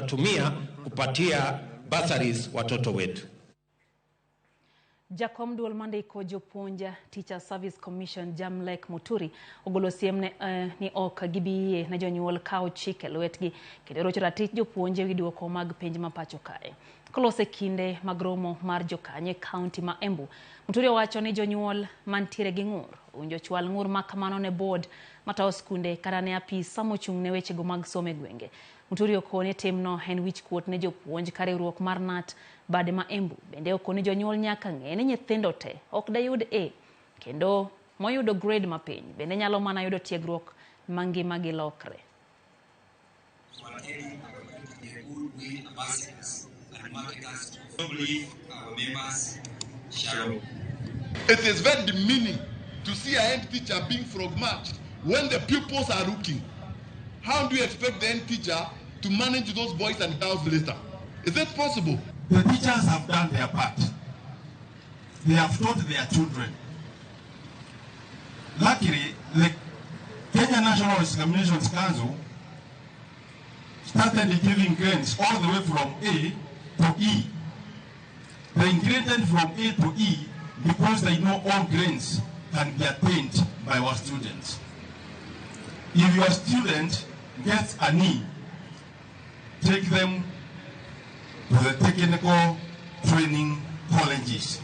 tutatumia kupatia bursaries watoto wetu. Jakom duol mandiko jopuonj Teacher Service Commission Jamlek Muturi ogolo siem ne, ni ok gibiyie ne jonyuol kawo chik e lwetgi kendo rocho ratich jopuonj ewi duoko mag penj ma pacho kae. Kolose kinde mag romo mar jokanyo e kaunti ma Embu, Muturi owacho ni jonyuol mantiere gi ng'ur owinjo chwal ng'ur ma kamano ne board matayo skunde kata ne apisa mochung' ne wechego mag somo e gwenge. Muturi okoni timno en wich kuot ne jopuonj ka riwruok mar KNUT bade ma Embu bende okoni jonyuol nyaka ng'e ni nyithindo te ok dayud A kendo moyudo grade mapiny bende nyalo mana yudo tiegruok ma ngimagi lokre. It is very demeaning to see a head teacher being frog marched when the pupils are looking. How do you expect the head teacher to manage those boys and girls later? Is it possible? The teachers have done their part. They have taught their children. Luckily, the Kenya National Examinations Council started giving grades all the way from A to E. They graded from A to E because they know all grades can be attained by our students. If your student gets an E, take them to the technical training colleges.